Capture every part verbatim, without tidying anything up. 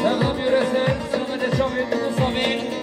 Serdar Yöresel, sırada Çavit Musavi.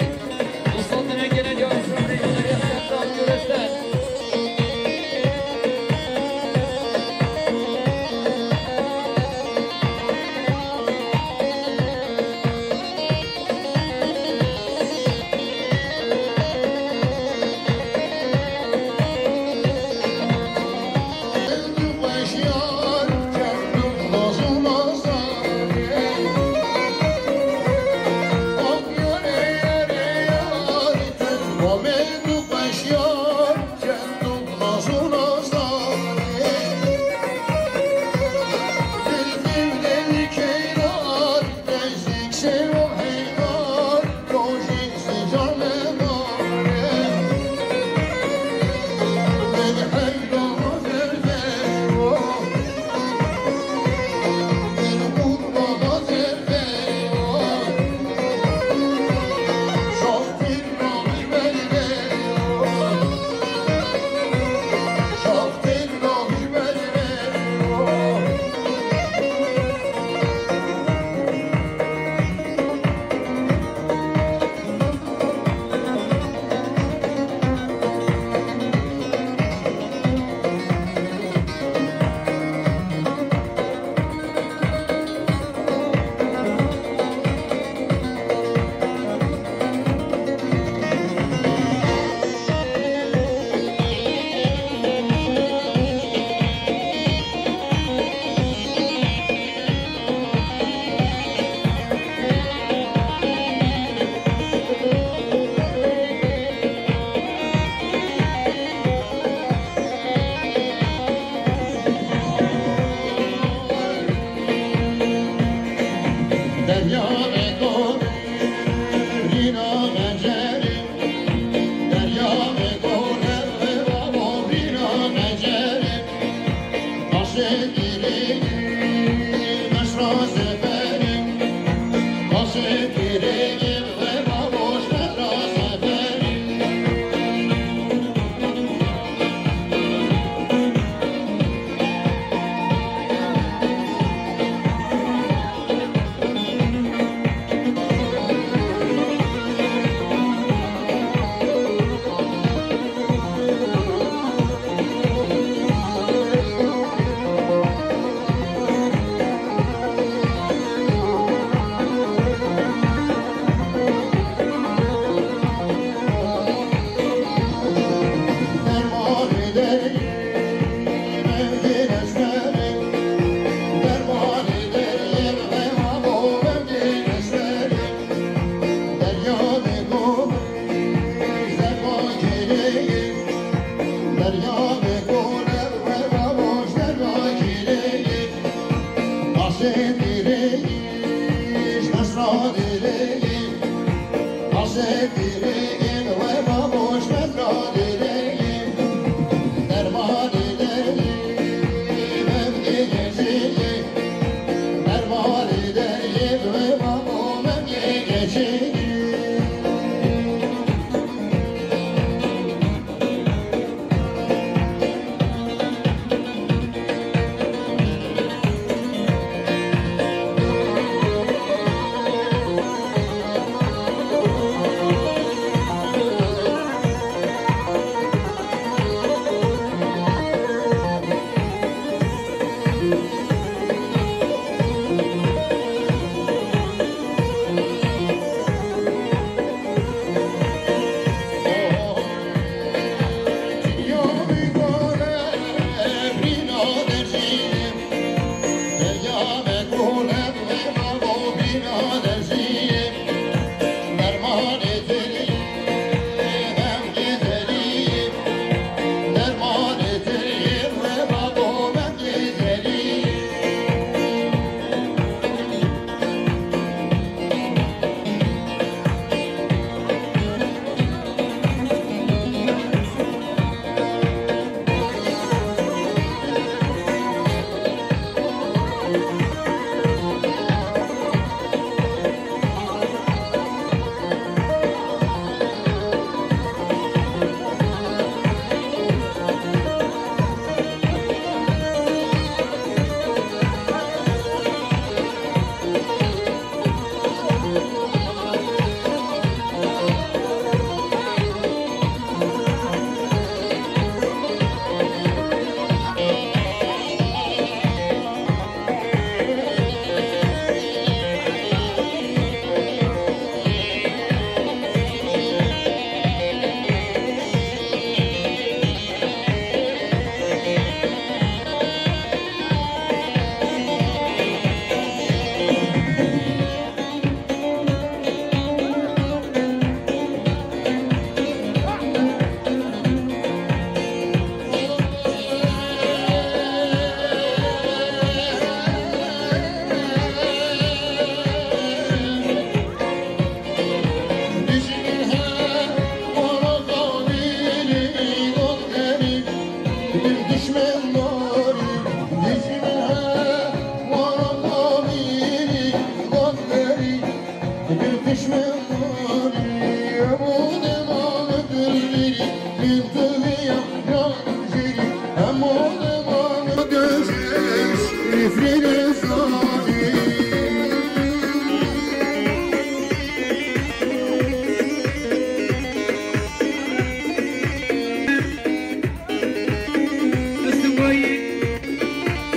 Istinbayî,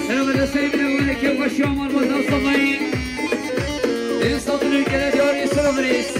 seremede Seymine Wanekê, weşî Aman Mezar Samayî, Deniz Tatlı Ülkede Diyarî Sırabirîs.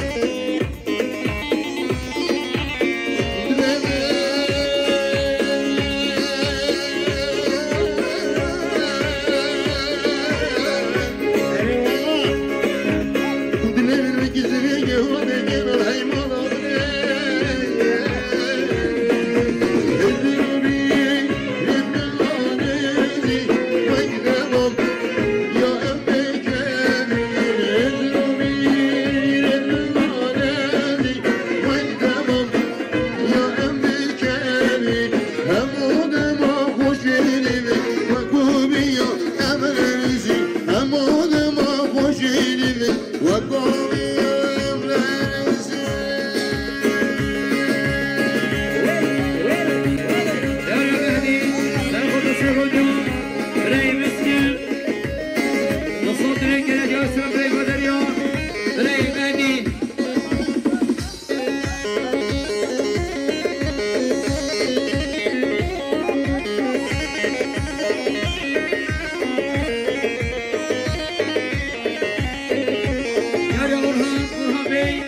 Yar ya Orhan, Orhan Bey.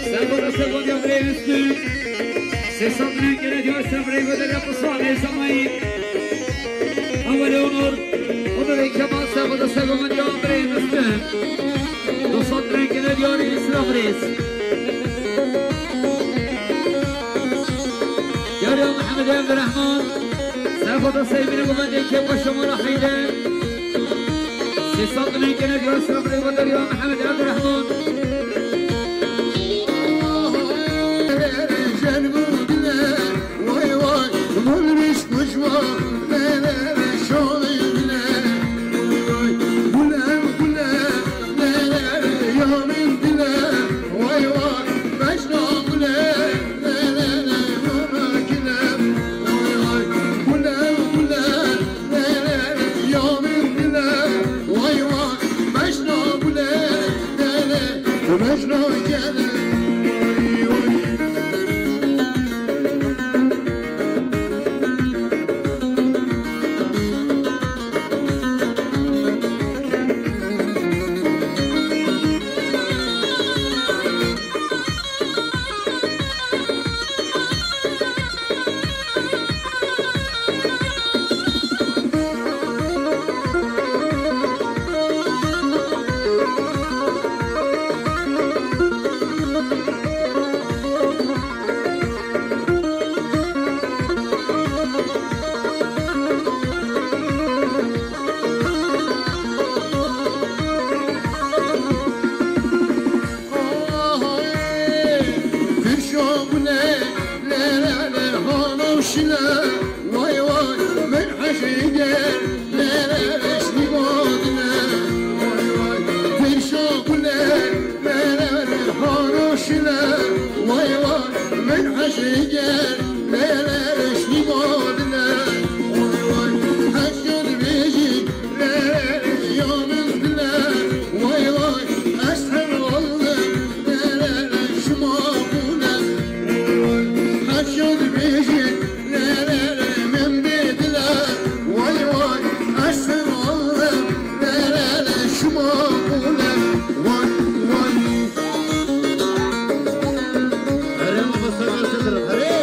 Sergo da sergo diya birey üstü. Sesat ne gere diyor sen birey ve de yapı sağ ne zamayı. Ama Leonor, o da ve Kemal sergo da sergo diya birey üstü. Dostlar ne gere diyor İslam Reis. Yar ya Muhammed Abdurrahman. Sergo da sevgili bu bende ki başımına haydi. Sesat ne gere diyor sen birey ve de ya Muhammed Abdurrahman. Vay vay, min heşê gel, lere şî godine. Vay vay, pêşa gule, lere haroşine. Vay vay, min heşê gel, lere şî godine. Vay vay, heşê dibêjî, lere ya min dile. Vay vay, ez hevaldim, lere şima bûne. Vay vay, heşê dibêjî, Lelele min bê dile, vay vay, ez hevaldim, lelele şima bûne, vay vay. Herê mafesegar çetir, herê.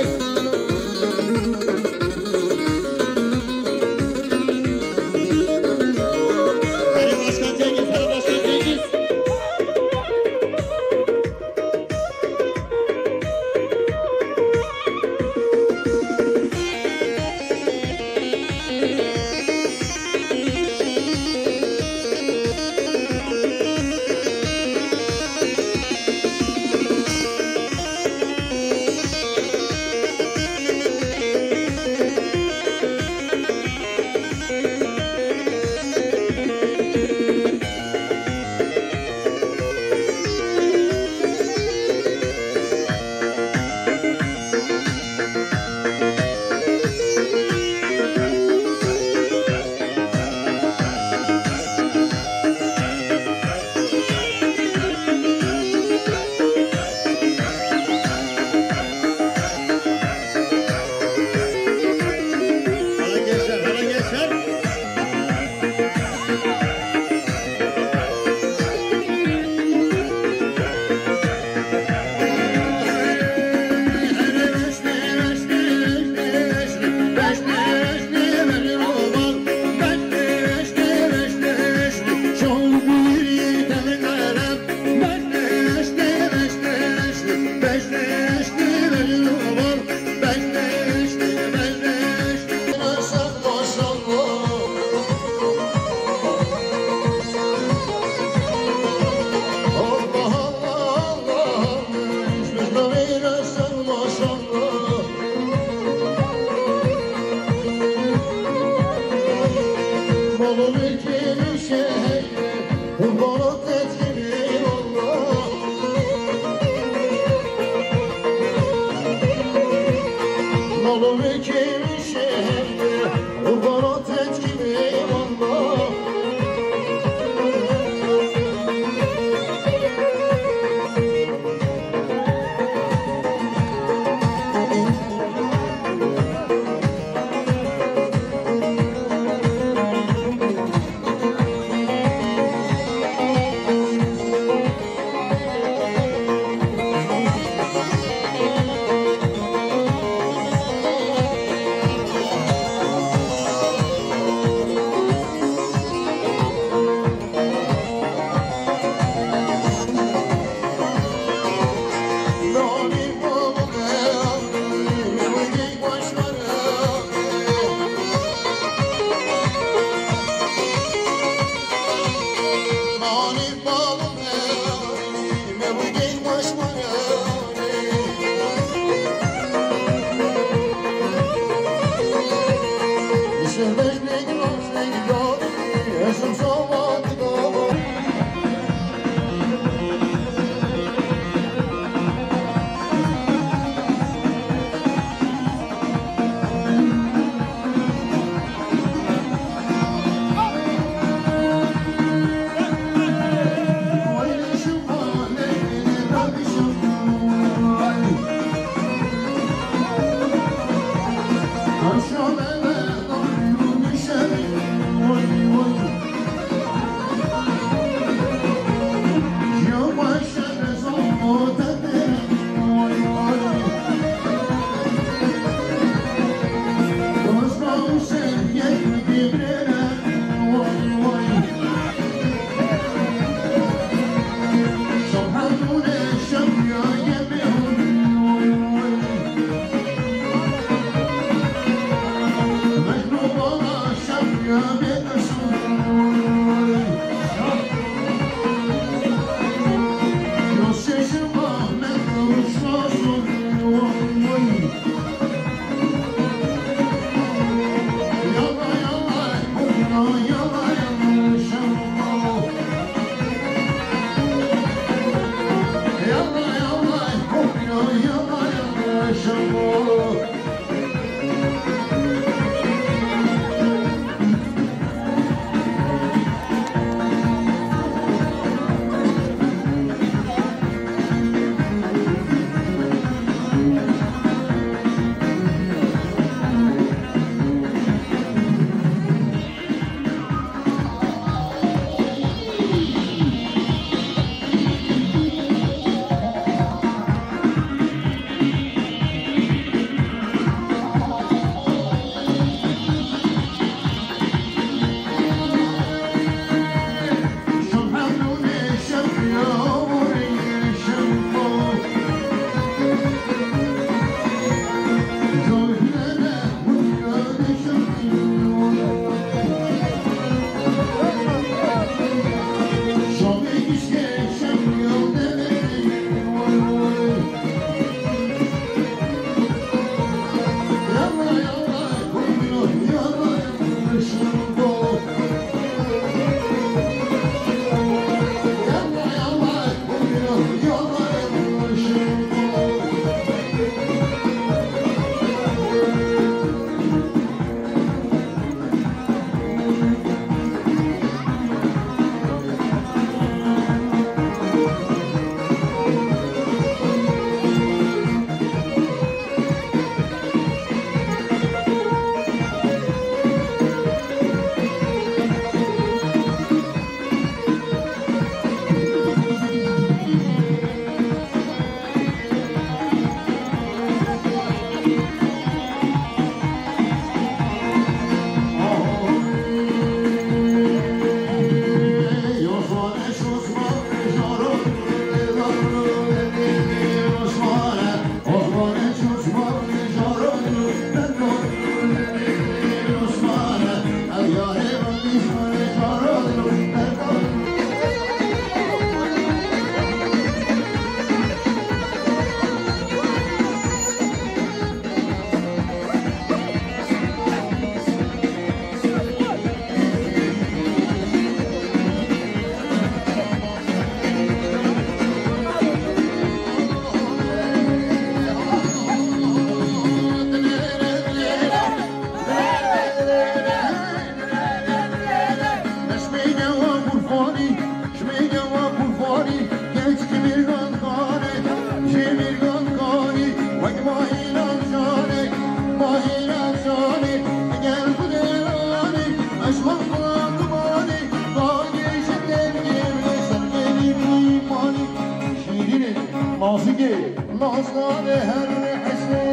Şîrînê, nazikê, nazlanê her hesê.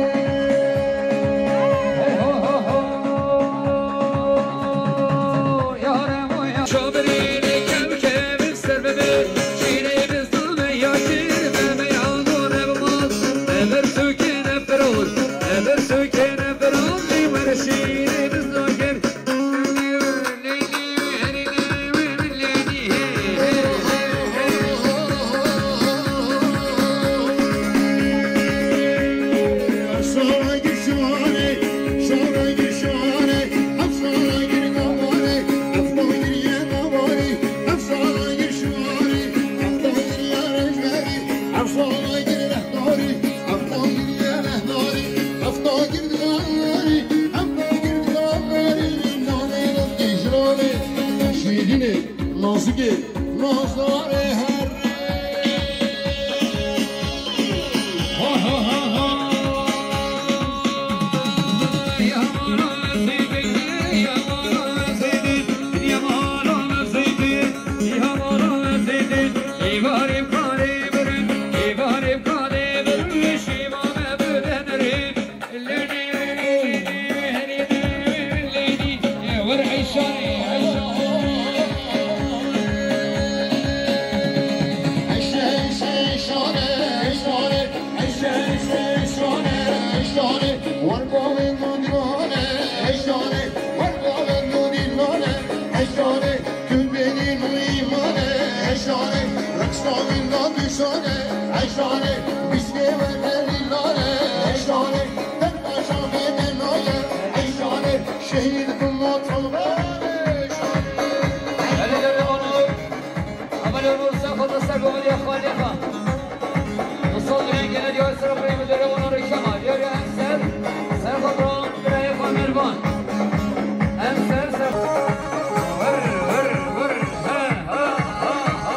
Hey ho ho ho. Yare mo ya. Şabirînê kev kev ser bebe. Şîrê bizdan me ya kir, me me ya dore bimaz. Ever sökene feror, ever sökene feror. Li wer şîrê bizdan kir. Şîrînê, nazikê, nazarê her. Ha, ha, ha, ha. Şehîd Gullo Tolga. Belê, belê, onur. Ama le onur, sen xwe da ser bavariya xaliya xwe. Misal direng gene diyar ser xwe, mi dere onur kema. Diyar ya em ser, ser xwe da birayê xwe Mervan. Em ser, ser. Vır, vır, vır. He, ha, ha, ha.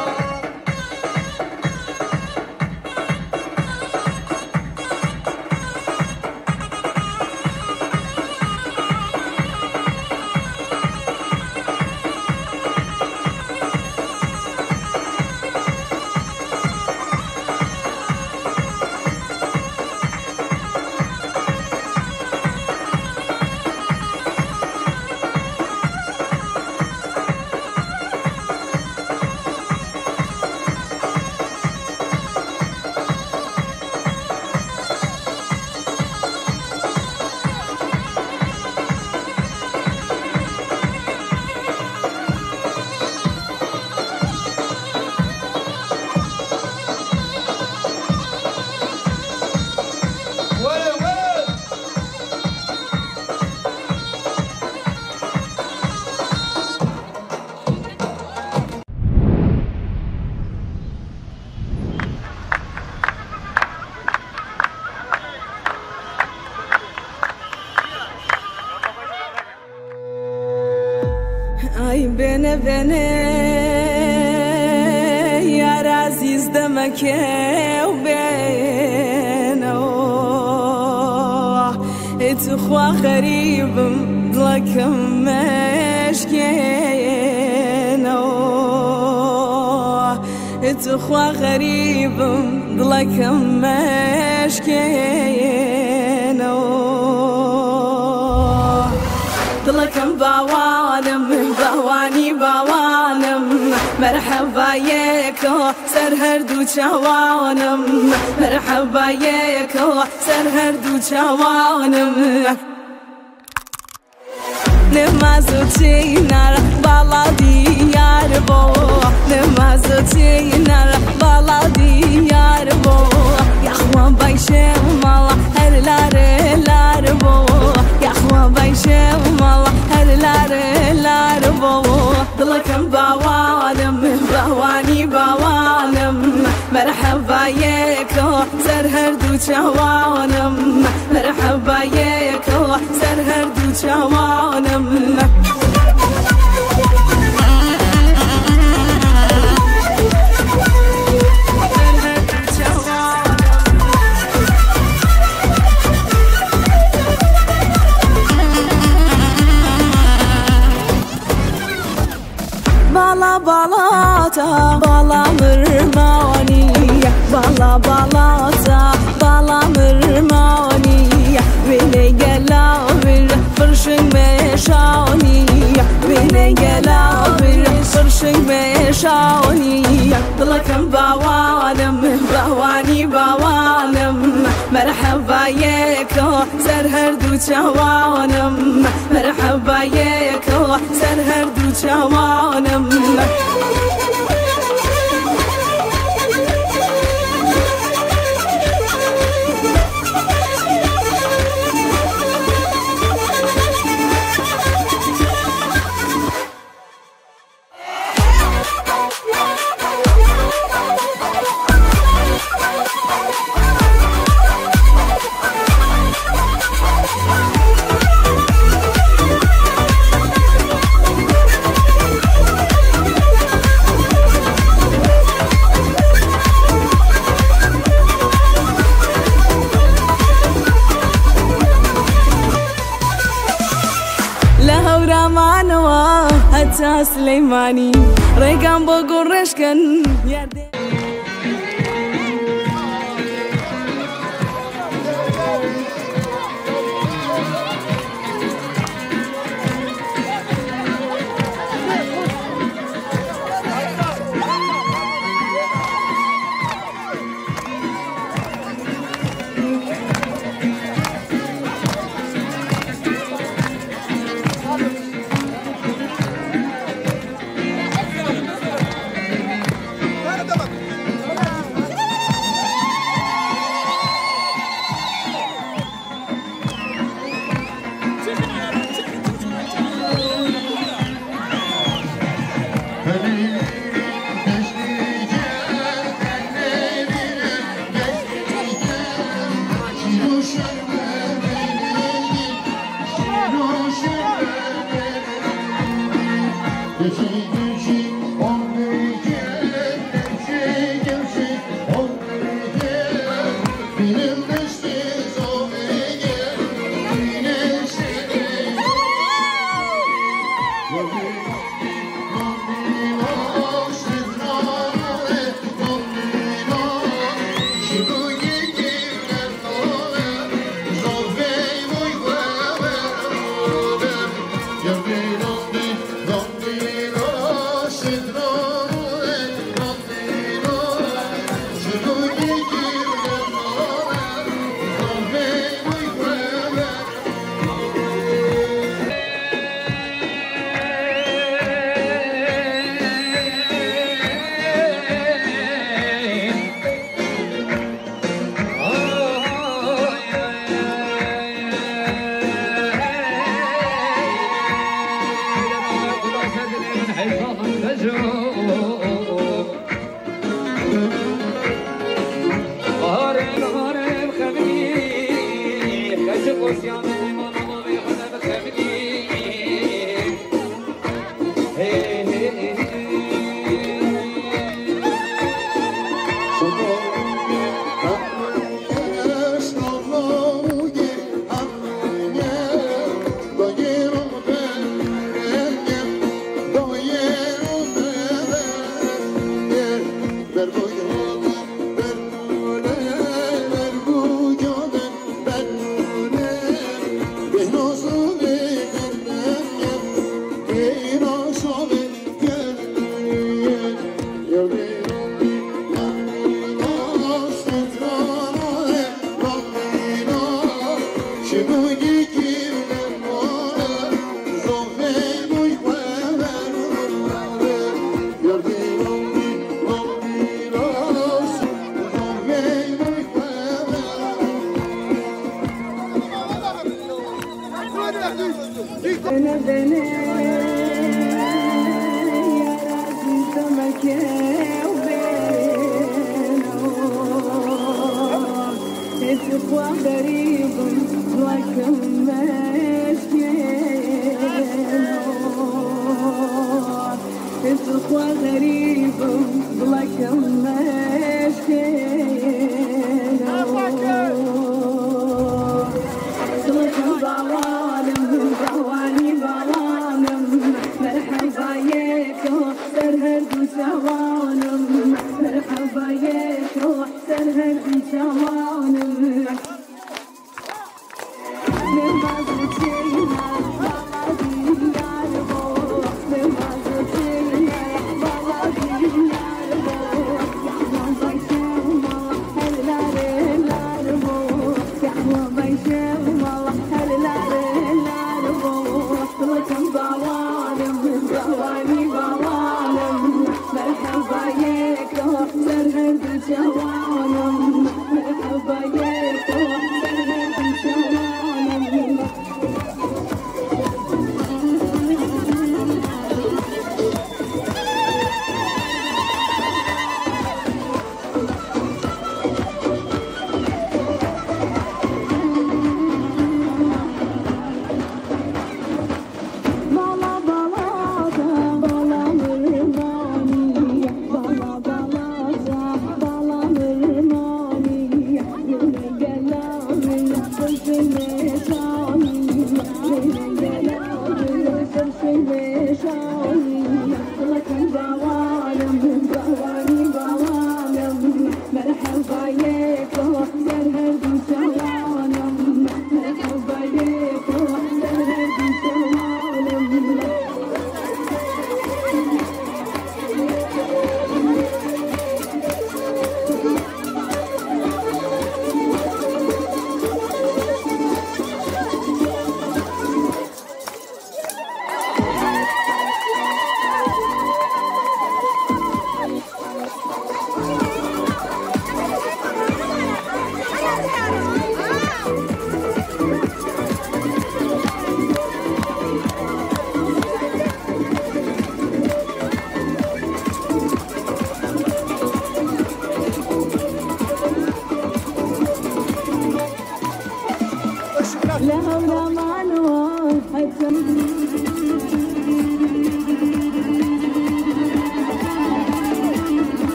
Bêne yar ezîz demekê û bêne o. Ê tu xwe xerîb im, dilek im meşkêne o. Ê tu xwe xerîb im, dilek im meşkêne o. Dilek im bawan im, bawanî bawan im. Merheba yeko ser her du çawan im. Merheba yeko ser her du çawan im. Nemazo çênar bala diyar bo. Nemazo çênar bala diyar bo. Yaxwa bayşe mala her lare lar bo. Yaxwa bayşe mala her lare lar bo. Dilek im bawan im, bawanî bawan im. Merheba yeko ser her du çawan im. Merheba yeko ser her du çawan im. Bala bala ta, bala mirmanî. Bala bala ta, bala mirmanî. Wêne gela vir firşing meşanî. Wêne gela vir firşing meşanî. Dilek im bawan im, bawanî bawan im. Merheba yeko ser her du çawan im. Merheba yeko ser her du çawan im. Li Hewramanê we heta Silêmanî, rêgan bo gureşkin yerdê. Xwe xerîb im, dilek im meşkêno. Dilek im bawan im, bawanî bawan im, merheba yeko ser her du çawan im, merheba yeko ser her du çawan im.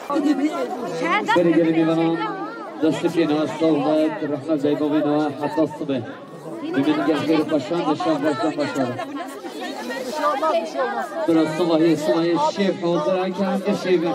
Berê gelê mêvanan destê pê ne, sawlet, rehmet dayê bavê ne, heta sibê. Bi min gel xêr û xweşan de şev baş, dem baş were. Bira sivahê, sivahê şêv hazir, her kes em ke şêve.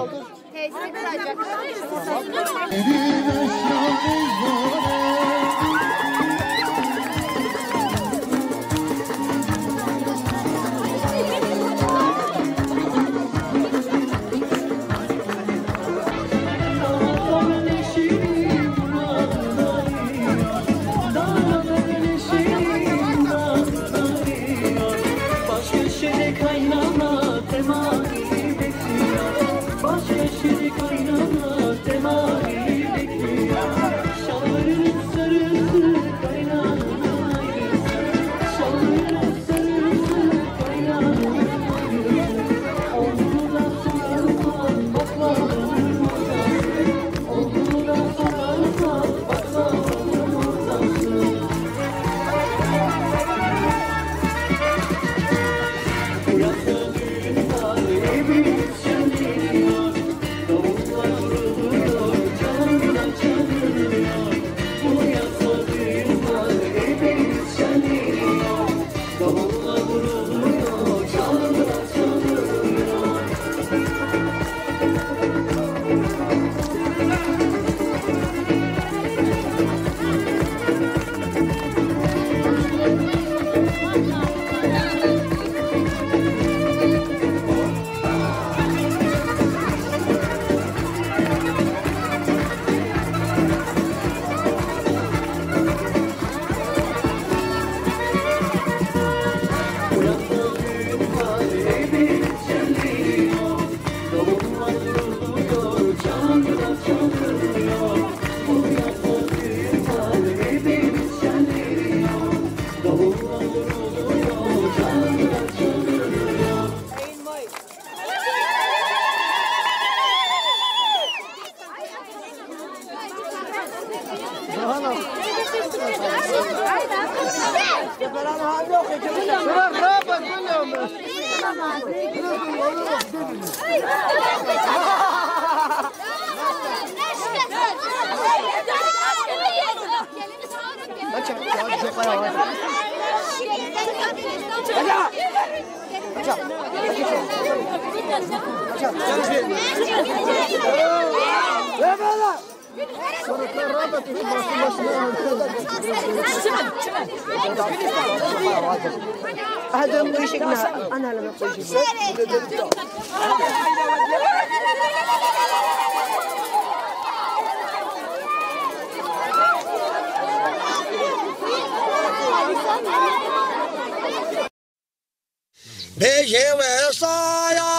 Bêjê wesaya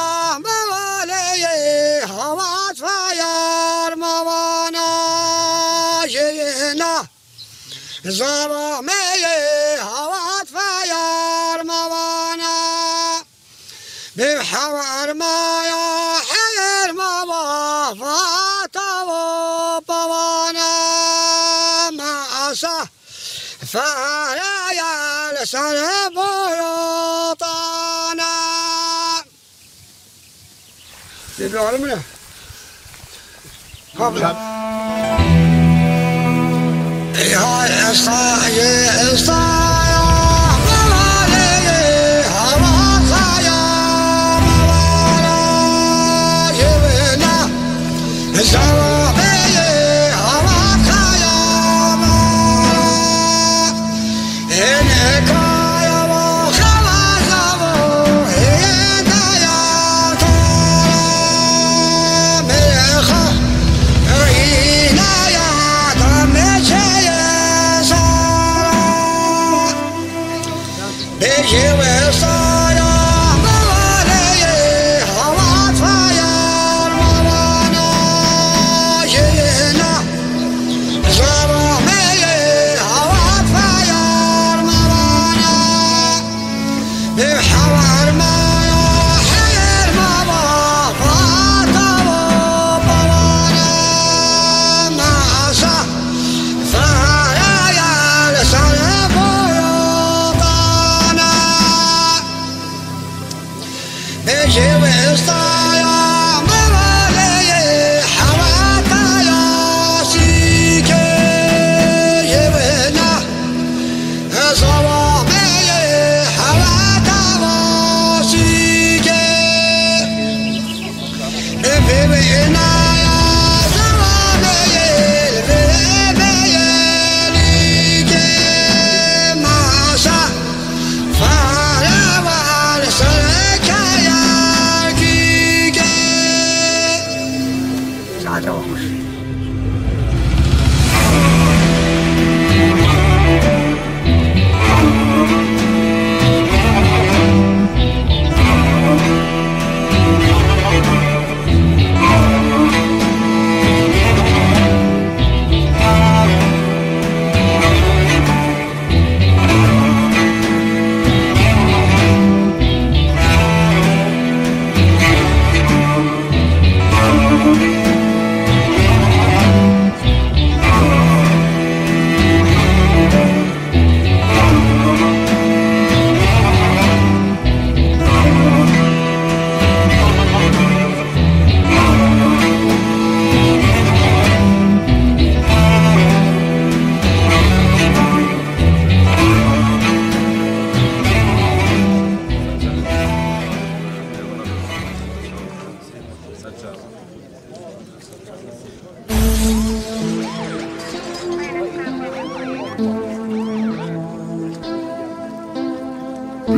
mevaleyê, havat fayar mavana jiyina. Zava meyê, havat fayar mavana. Bi hawar maya heyr mava, vata vo pavana. Ma asa Feraya li ser boyotana. Dê biarim ne? Kabla. Ya esa, ya esa, ya. Bêjê wesaya mevaleyê, havat fayar mavana.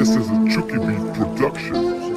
This is a Chucky Beat production.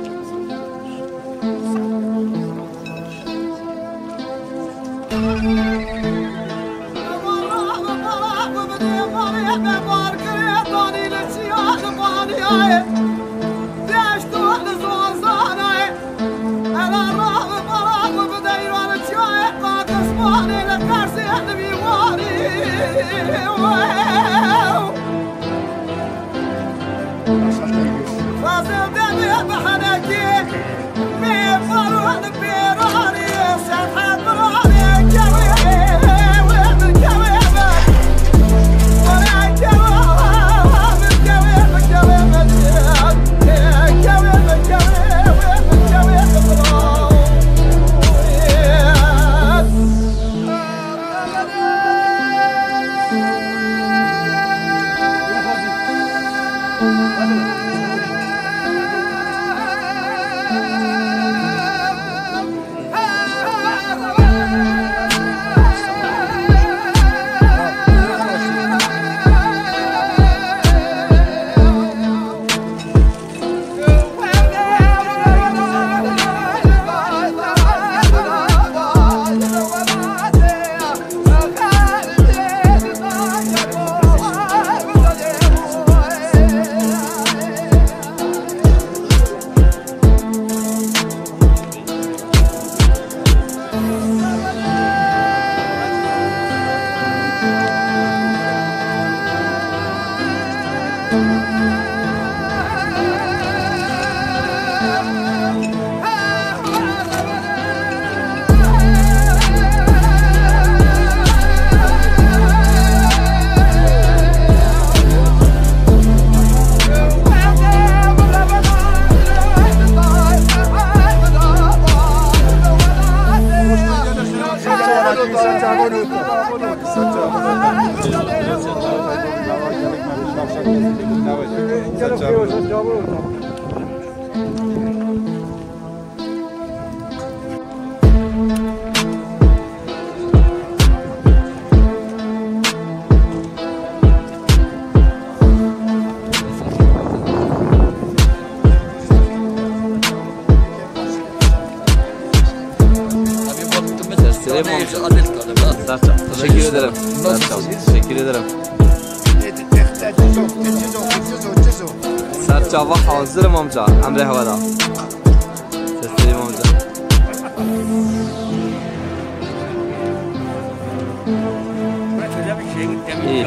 Selam amca. Serçe. Teşekkür ederim. Serçe. Teşekkür ederim. Serçava hazırım amca. Emre havada. Seslerim amca. İyi.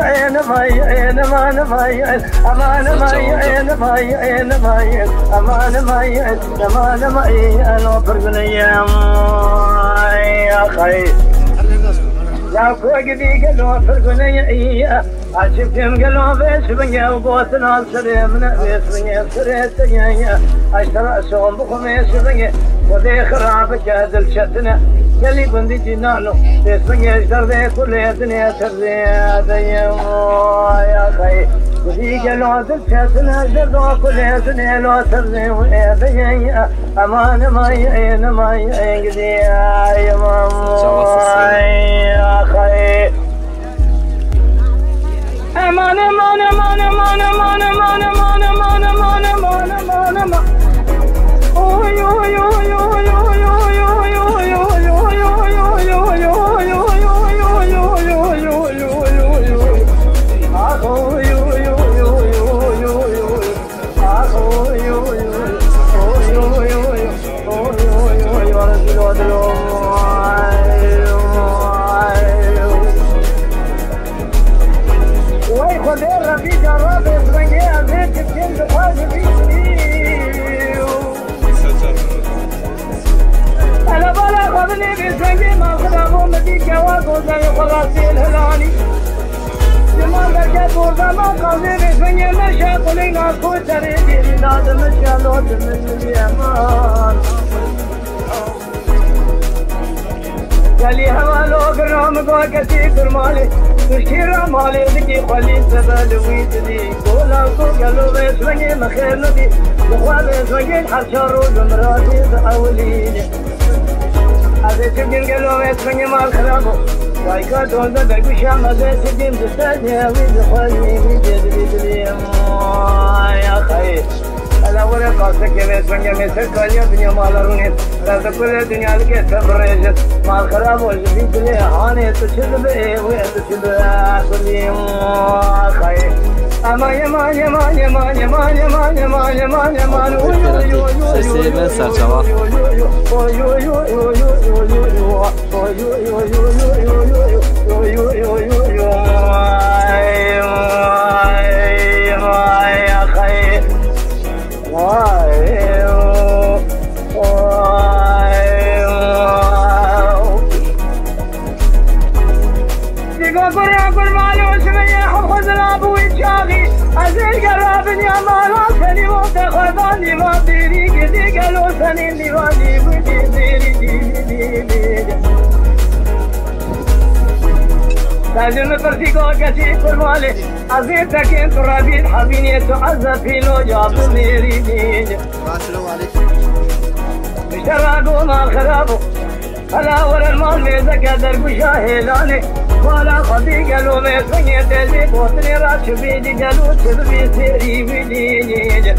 Nemaye, nemaye, nemaye, nemaye, nemaye, nemaye, nemaye, nemaye, nemaye, nemaye, nemaye, nemaye, nemaye, nemaye, nemaye, nemaye, nemaye, nemaye, nemaye, nemaye, Açık gelo vê şibingê û gotina sirê min e, vê şibingê sirê te ye. Eştera şon bixwe vê şibingê, Xwedê xira bike dil çetine. Gelî gundî cînano, vê şibingê ji derdê kulê dinê terzê de ye. Vay axayê, gundî gelo dil çetine, ji derda kulê dinê lo terzê wê de ye. Aman, aman, aman, aman, gidiyay, aman. Çawa sesi? Ay, axay. Aman, aman, aman. Oy, oy, oy. Ah, oy, oy, oy. Wey Xwedê Rebî cara bêzvengê ez ê çiftên dixwazim bî. Ele bala xwedinê bêzvengê ma xweda bo min dî kewa gozayê xwe rastê hilanî. Dima derket bordama qazê vê zengê me şa kulê nas xwe serê dêrî dadimi şa lo dimin eman. Gelî hevalo giro min go kesî kurmalê, tu şîra malê dikî xwelî sebe li wî dilî. Gola ku gelo vê zengê min xêr nebî, dixwe vê zengê her çar roj bi miradî bi ewilî. Ez ê çi bîm gelo wê tfengê mal xirab o. Dayka dozde derguşa me zê çi bîm di ser nêwî di xwe yî wî cê di bî dilî. Ay axayê. Ela were qastekê wê tfengê wê ser kaliya dinya mala rûnê. Ez di kulê dinya like te birêjin. Mal xirab o ji vî dilê hanê tu çi dibe ê wê tu çi dibe kulî. Axayê. Aman, aman, aman. Sesê me serçava. Digo kurê kurmalo şiveye hafızına bu çağı. Azir gera binya mala seni o te xwezan diva diri gidi gelo seni diva divi diri diri diri. Lazim pirsî go kesî kurmale. Azir tekin tu rabît habînê tu eza pîlo ya tu mêrî dî. Assalamu alaikum. Miştera go mal xirabo. Hala were mal mêzeke derguşa hêlanê. Mala xwedî gelo mêzbingê têzê gotinê ra çi bî dî gelo çi bibî sêrî wî dî.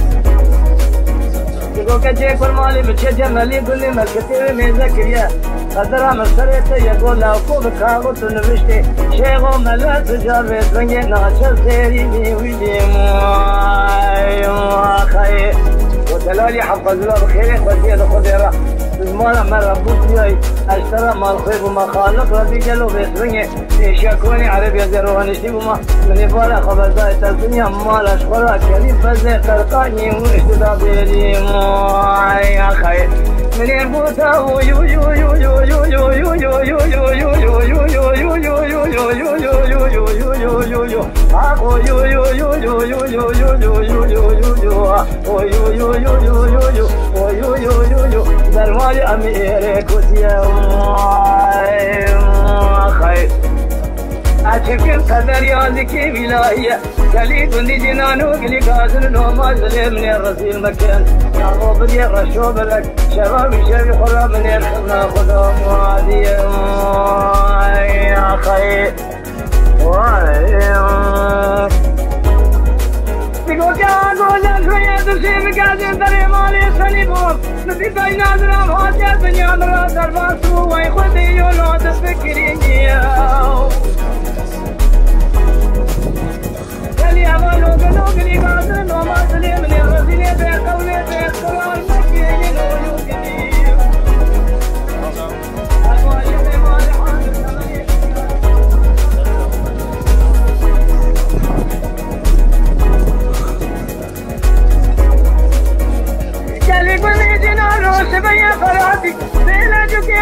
Digo keçê kurmalê bi çê cemelî gulê melketê wê mêze kiriye. Qedera min serê te ye go lawko bi kaxo tu niviştê. Şêxo mele tu car vê rengê naçe sêrî nî wî dî. Ay, axayê. Û delalî Hafizullah bi xêrê xwestiye di Xwedê re. Bi zimana me re bû diyayî. Ez te re mal xwê bûma. Xaliq Rebî gelo vê rengê. Êşiya konê Erebiya zê rohaniştî bûma. Minê bala xwe bezayê te dinya mala ji xwe ra kerî bezê qerqanî û ji da bêrî. Ay axayê. Minê bûta oy, oy, oy. Ax oy, oy, oy. Oy, oy, oy, oy. Dermanî em ê êrê kutiye. Ay, axay. Açıkın kader yazık ki ilahiye. Gelî gundî cinan û gilî gazin noma zilê min ê rezîl mekin. Navo bidê reşo bilek. Şeva wî şevî xwe ra min ê xizna xwe da muadiyê. Ay, axay. Digo ke ago lezmeye dişê min geldi derê malê senî bû. Min dî beyna ziram hatiye dinya min ra derbas bû. Wey xwedê yo lo dest kirî niye. Gelî hema lo gelo gilî gazin noma dilê min ê rezîlê bê qewlê bê qral mekê yê lo yo gilî. Gelî gulê cinan rojibeye Feratî, bêle cukê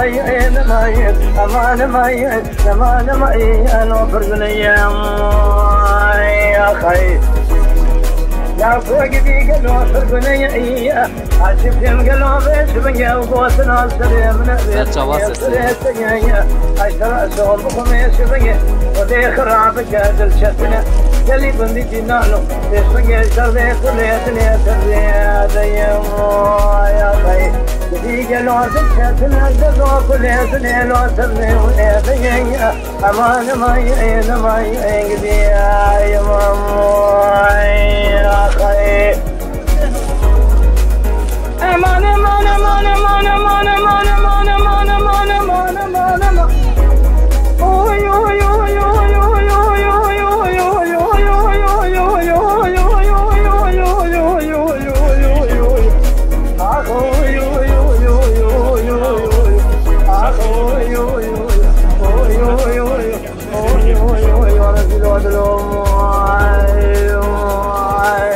Nemaye, nemaye, nemaye, nemaye, nemaye, no pir guneye. Ay, axay. Ya ko gidî gelo pir guneye. Aşık dem gelo ve şibinge, gotina sere mine. Serçava sesi. Sere sere. Aştara sol bu kome şibinge. O de xirab gel çetine. Geli bindi cinano. Şibinge şerde kule tine sere deyim. Ay, ay. Gidî gelo çetine, de kule tine lo sere deyim. Aman, aman, aman, aman, gideyim, aman, ay, ay. Aman, aman, aman. Oy, oy, oy. Ah, oy, oy, oy. Ah, oy, oy, oy. Oy, oy, oy. Oy, oy, oy, oy, rezil oldum. Ay, ay.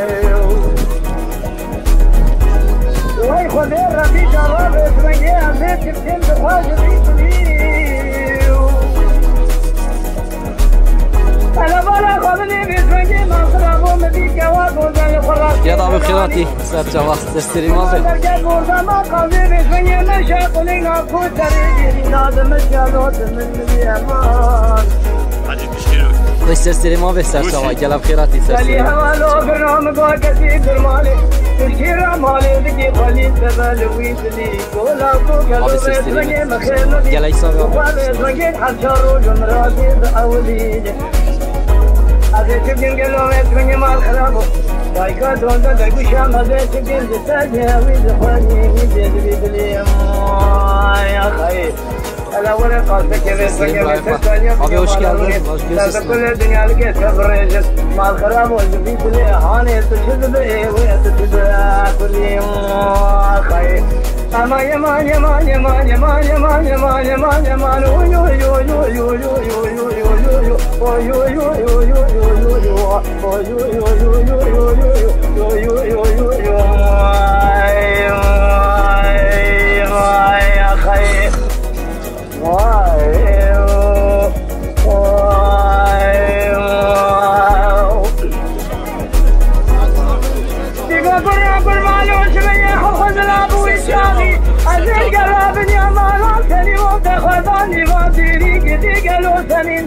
Vay Xwedê, Rebî cava vêsvengê em bê çiftin dixwajin vî dilî. Elevala xwe bidê vêsvengê, nasira bo min dî kewa gozel li xwe rastî. Ya da bi xêratî, ser çava. Destêrê ma be. Hacı Pişkiro. Wê ser serê ma be ser çava. Gel ev xêratî ser serê. Abi ses serê. Gel Eysa be abi. Ez ê çi bikim gelo ez bingê mal xirab bû. Dayka donda dergûşa me zê çi bikim ji ser cihê wî zixwanî wî zê dibî dilê. Ay axayê. Ela were qastekê vê bingê vê ser saniye. Abi hoş geldin. Hoş geldin. Ser kulê dinya li kê te birêjin. Mal xirab û ji bî dilê hanê tu çi dibe ê wê tu çi dibe kulî. Axayê. Aman, aman, aman. Oy, oy, oy.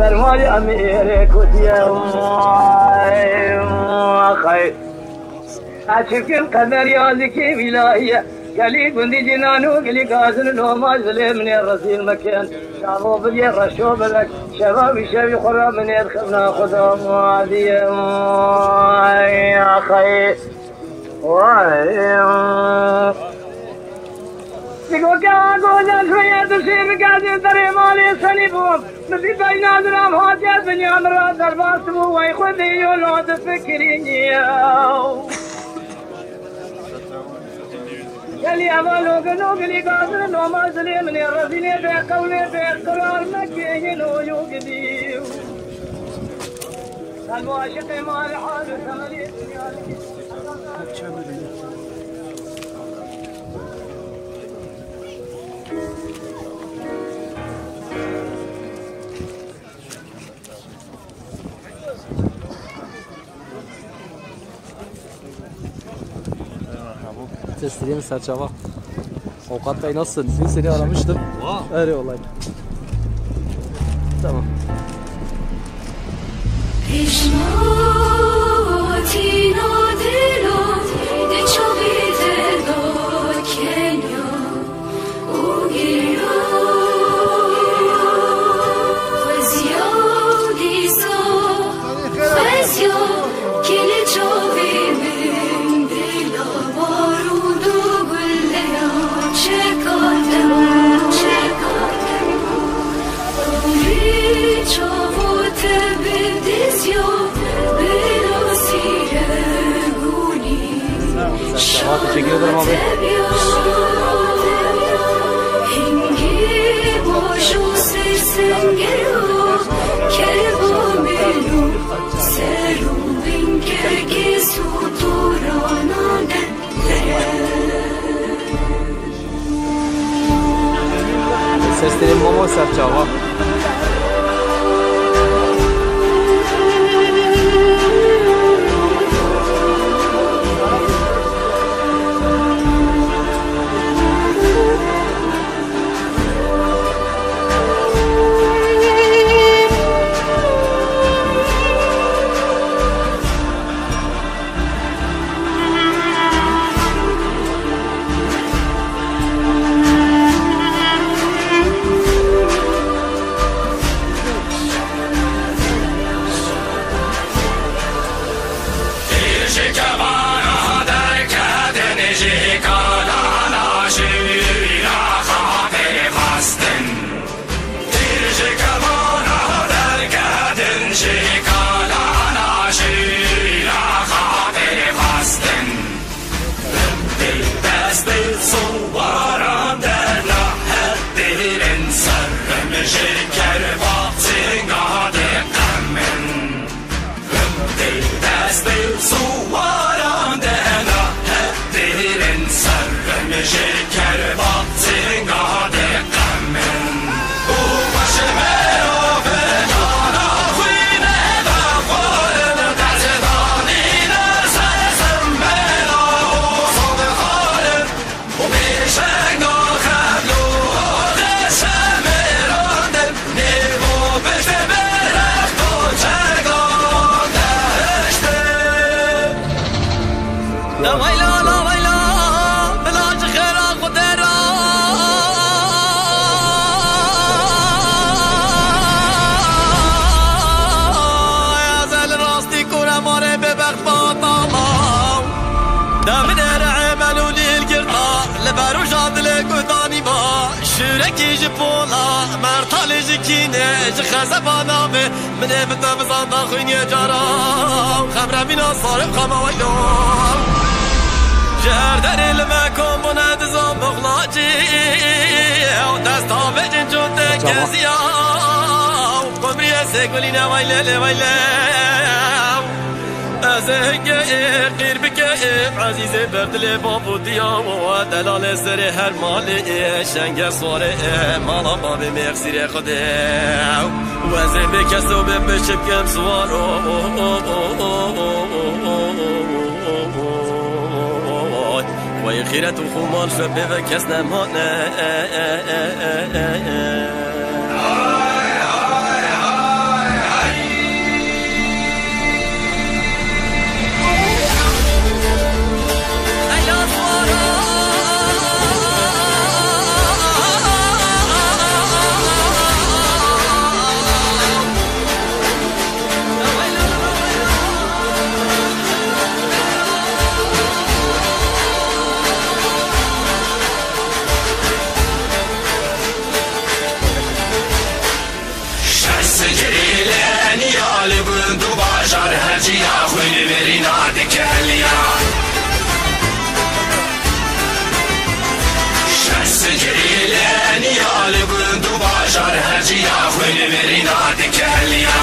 Bermalî em ê êrê kutiye. Xeyr. Çikin qemer ya zikê vîlahiye. Gelî gundî cinan û gilî gazin loma zilê min ê rezîl mekin. Şavo bigê reşo bilek. Şeva wî şevî xwe ra min ê dixivna xwe da madiye. Ay, axayê. Vay. Digo ke a goza şoye dişê min gazin derê malê senî bûm. Min dî beyna zilam hatiye dinya min ra derbas bû. Wey xwe dê yo la difikirî niye. Gelî eva login û gilî gazin loma zilê min ê rezîlê bê qewlê bê qirar mekê hin û yo gidî. Sen bu aşiqê mal hal û temelê dinya. Sesleneyim Serçava. Avukat Bey, nasılsın? Sizi seni aramıştım. Var. Eyvallah. Tamam. Tamam, teşekkür ederim abi. Sesleneyim Momo Serçava. Ji pola mertalê ji kîne, ji xezeba navê min ê bi te bizanda xwînê cara. Xemremîna sarê xema weylo. Ji her derê li me kom bûne dizan bixlacî. Desta vecin çû te keziya. Qumriyê sê gulîne weylê lê weylê. Ez ê hingê ê qîr bike ê ezîzê ber dilê bav û diya û delalê serê her malê ê şenge suwarê ê mala bavê mêxsîrê xudê. Û ez ê bê kes û bê pişt bikim suwar û Wey xîret û xumal şwe pê ve kes nemane. Şer sicilê niya li gund û bajar her ciya xwîn verîna dikeliya. Şer sicilê niya li gund û bajar her ciya xwîn verîna dikeliya.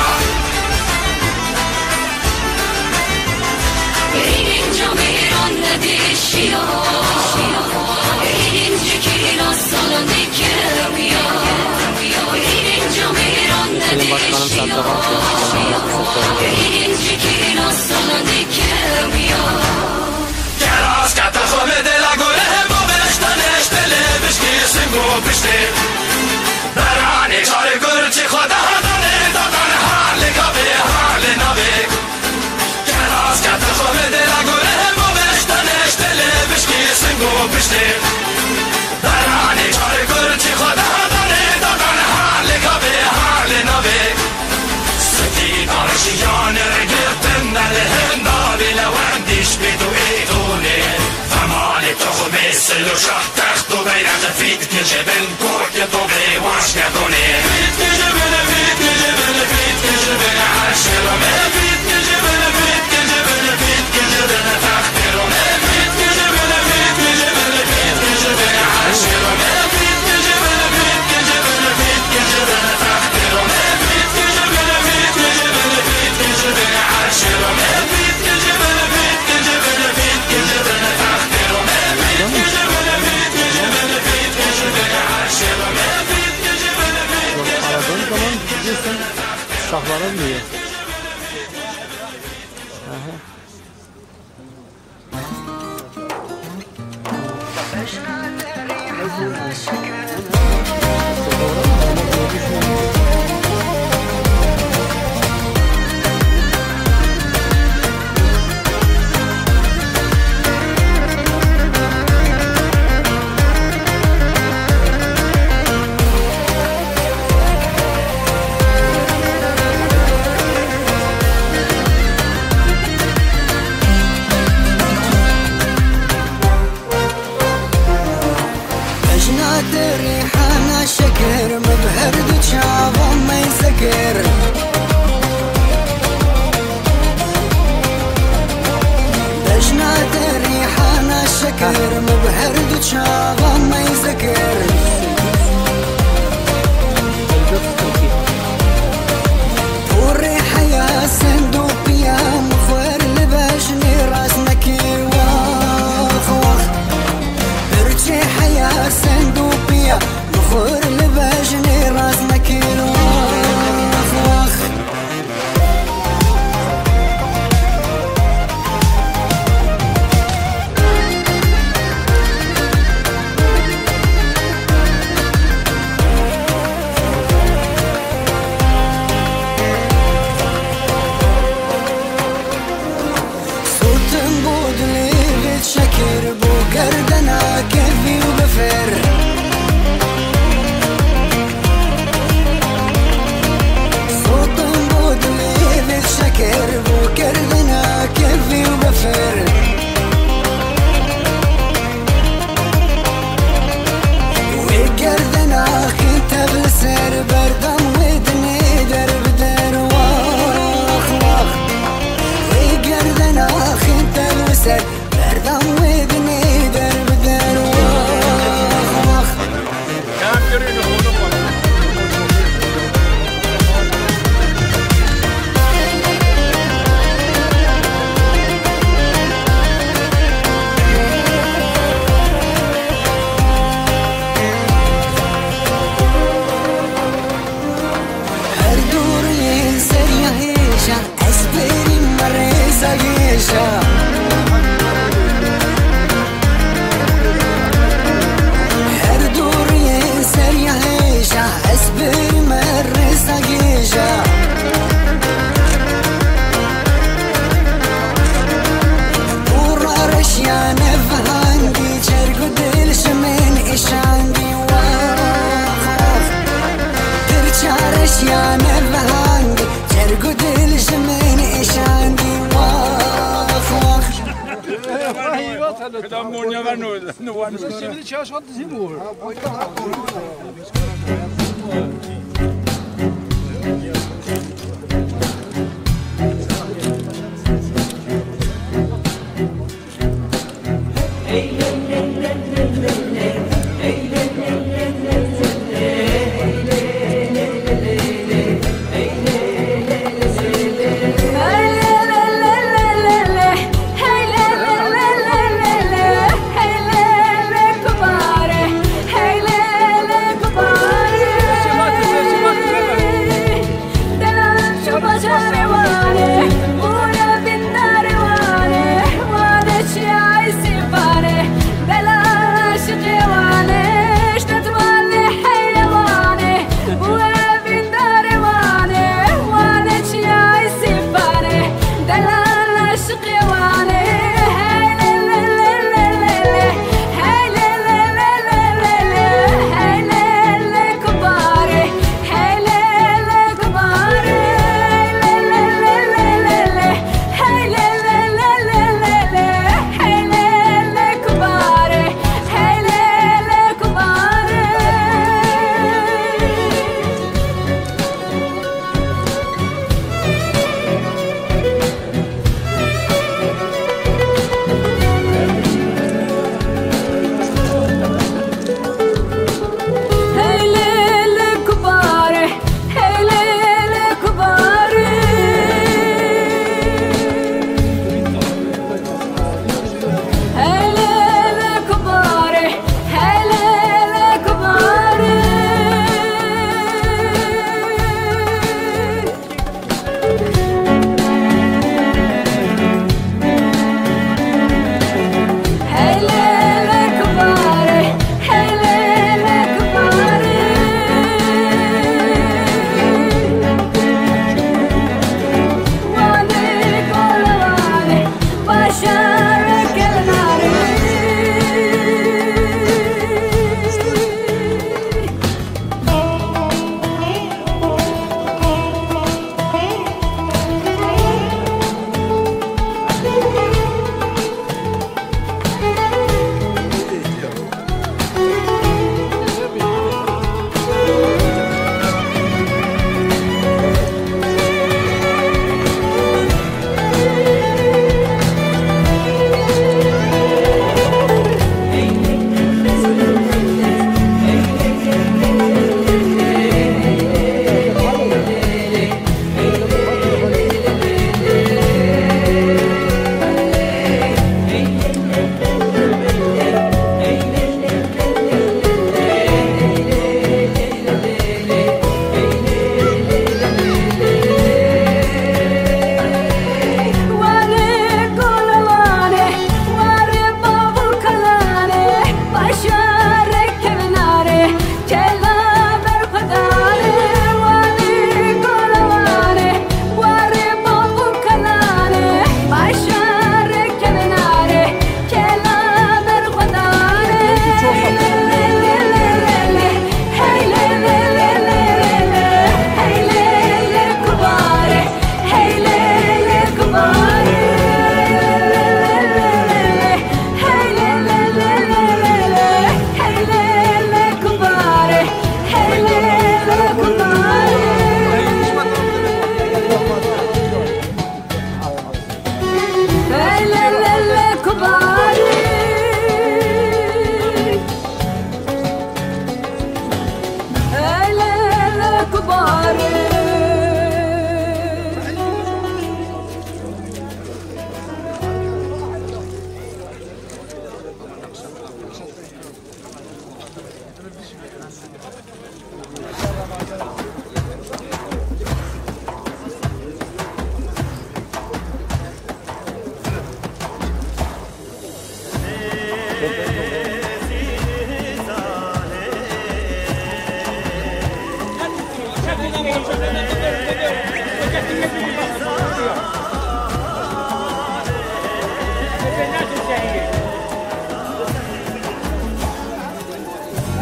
Birinci Meyran ne değişiyor. Birinci Kiraz salon dikemiyor. Birinci Meyran ne Sayın Başkanım, değişiyor. Sen devam et. Birinci Kiraz salon dikemiyor. Keras kete xwe bide la gore, bo beşte neşte lê bişkî sing û piştê. Beranê çarê gurçî xwe daha danê, dadan halê gavê, halê navê. Keras kete xwe bide la gore, bo beşte neşte lê bişkî sing û piştê. Beranê çarê gurçî xwe daha danê, dadan halê gavê, halê navê. Spî dar jiyanê girtin ne li hinda bî lewendîş bî tu îdûnê. Femalê tuxmê sil û şah text û beyreq fît ki ji bin kurkê tu bê waş gedonê. Fît ki ji bin, fît ki ji bin, fît ki ji bin erşê Romê. Fît ki ji bin, fît ki ji bin, fît ki ji bin textê Romê. Fît ki ji bin, fît ki ji bin, fît ki ji bin erşê Romê. Fît ki ji bin, fît ki ji bin, fît ki ji bin textê Romê. Fît ki ji bin, fît ki ji bin, fît ki ji bin erşê Romê. Fît ki ji bin, fît ki ji bin, fît ki ji bin textê Romê. Fît ki ji bin, fît ki ji bin, fît ki ji bin erşê Romê. Fît ki ji bin, fît ki ji bin, fît ki ji bin. Aradığın zaman biliyorsun, saklanılmıyor. Aha. Xweda moniya me no, no wan. Sivil çaş hat zî bû.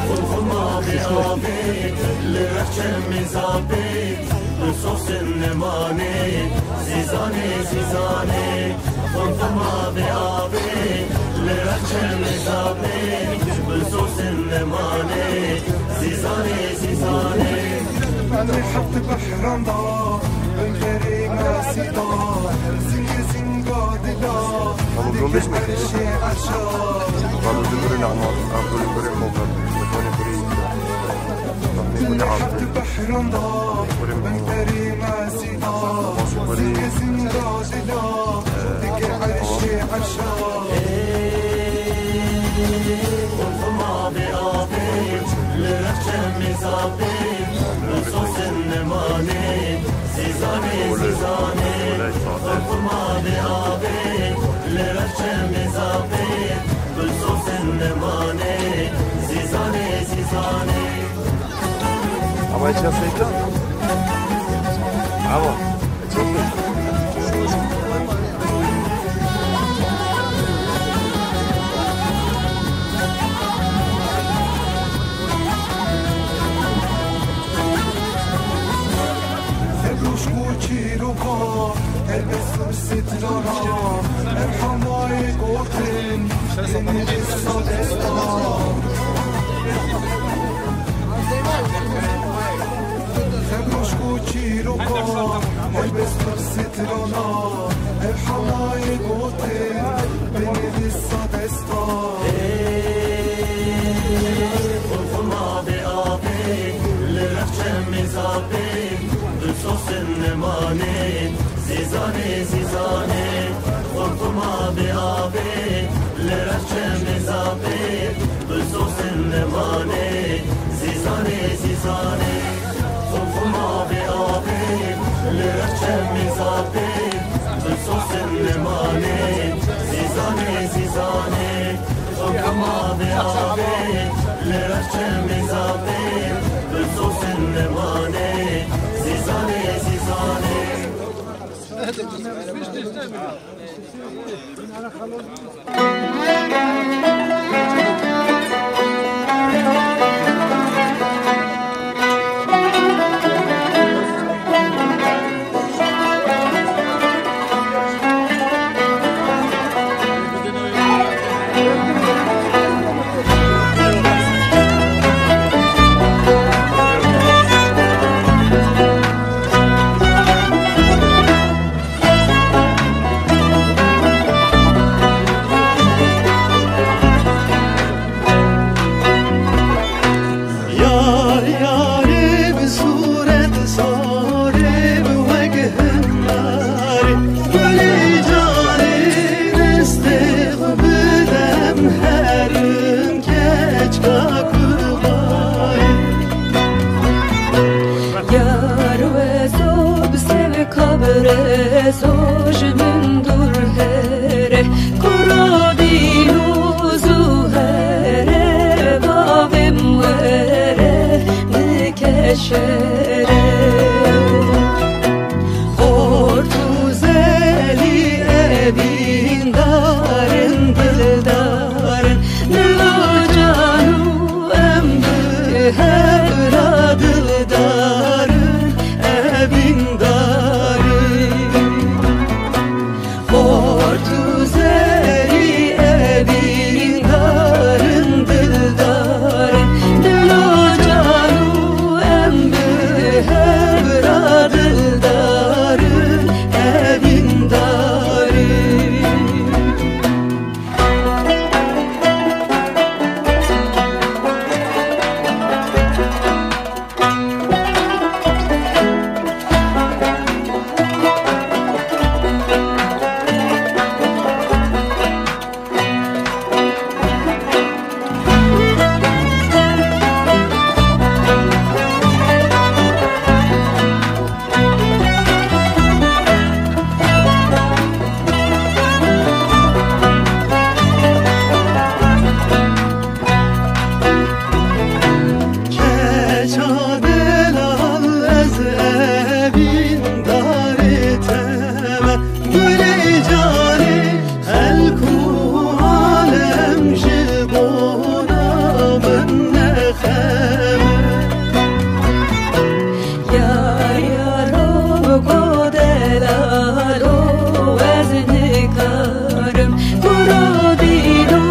Xulxulma bê avê, li rex çemê zapê, bi sosin nemanê, zîzanê, zîzanê. Xulxulma bê avê, Em ê heft behran da, bin berê mesî da, zingê zinga dila, dike erşê erşa. Em ê heft behran da, bin berê mesî da, zingê zinga dila, dike erşê erşa. Ama içine sıydı. Ama içine sıydı. Ev rojk û çîroka, helbest û strana, ev hemayê gotin, tenê dîsa destan. Ev rojk û çîroka, helbest û strana, ev hemayê gotin, tenê dîsa destan. Xulxulma bê avê, li rex çemê zapê, bi sosin nemanê, zîzanê, zîzanê. Xulxulma bê avê, li rex çemê zapê, bi sosin nemanê, zîzanê, zîzanê. Xulxulma bê avê, li rex çemê zapê, bi sosin nemanê, zîzanê, zîzanê. Xulxulma bê avê, li rex çemê zapê, bi sosin nemanê, zîzanê, zîzanê. Yar yarê bi sûret sarê bi wek hinarê, gulê carê destê xwe bidem herim keçka kurbanê. Yar weso bi sevka bireso ji min dûr here, kuro dîn û zû here, bavê min were, nike şere. Xort û zelî evîndar in, dildar in, dil û can û em bi hev re dildar in, evîndar in. Xort û zerî evîndar in, dildar in, dil û can û em bi hev re dildar in, evîndar in. Keça delal ez evîndarê te me, gulê carê xelk û alem ji bona min nexeme. Ya yaro ko delalo, ez nikarim kuro dîno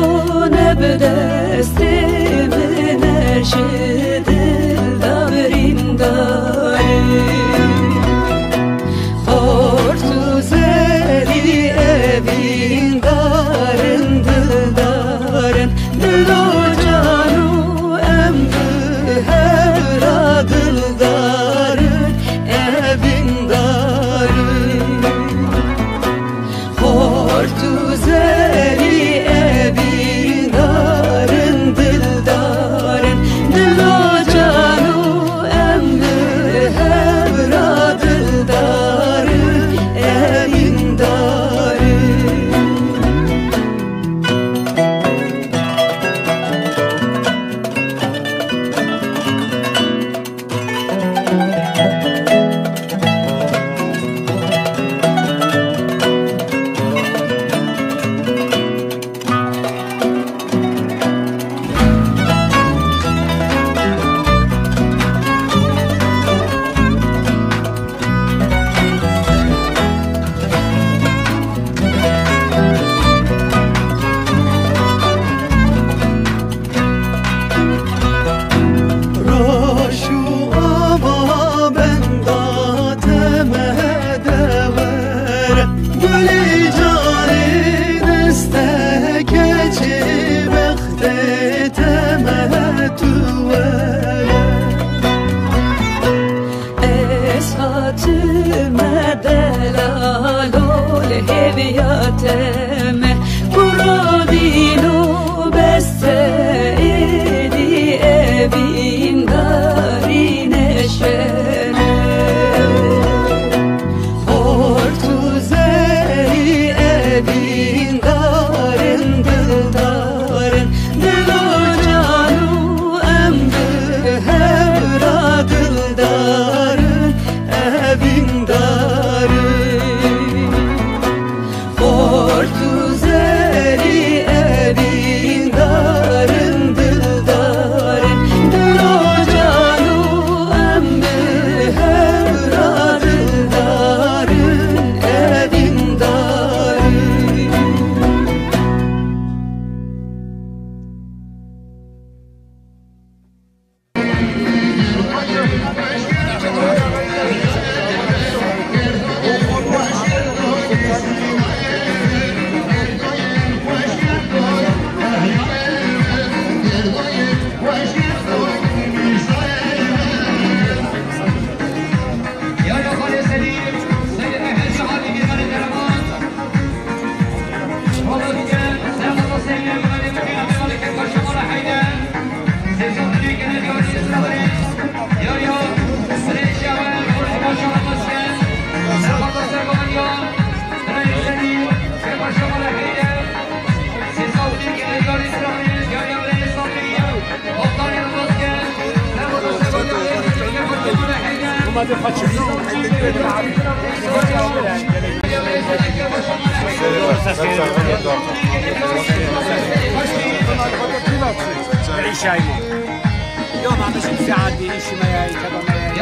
Yoma, mı şimdi saat bir işime ya, kitabıma ya.